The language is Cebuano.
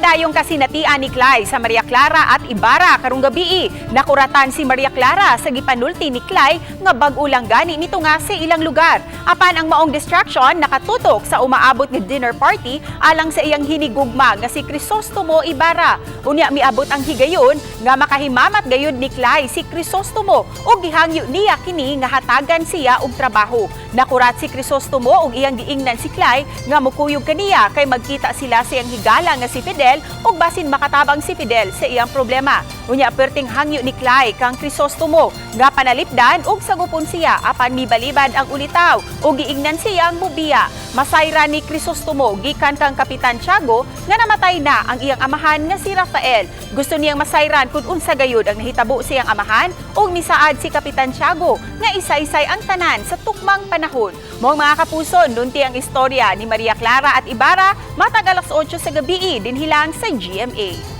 Malayong kasinatian ni Clay sa Maria Clara at Ibarra karong gabii. Nakuratan si Maria Clara sa gipanulti ni Clay nga bag-o lang gani nito nga sa ilang lugar. Apan ang maong distraction nakatutok sa umaabot nga dinner party alang sa iyang hinigugma nga si Crisostomo Ibarra. Unya miabot ang higayon nga makahimamat gayud ni Clay si Crisostomo ug gihangyo niya kini nga hatagan siya og trabaho. Nakurat si Crisostomo ug iyang giingnan si Clay nga mukuyog kaniya kay magkita sila sa iyang higala nga si Fidel ug basin makatabang si Fidel sa iyang problema. Unya perting hangyo ni Clay kang Crisostomo nga panalipdan ug sagupon siya, apan mibalibad ang ulitaw ug giingnan siyang mubiya. Masayra ni Crisostomo gikan kang Kapitan Tiago nga namatay na ang iyang amahan nga si Rafael. Gusto niyang masayran kung unsa gayud ang nahitabo sa iyang amahan ug misaad si Kapitan Tiago nga isaysay ang tanan sa tukmang panahon. Mao, mga kapuso, nunti ang istorya ni Maria Clara at Ibarra matag alas 8 sa gabi dinhi lang sa GMA.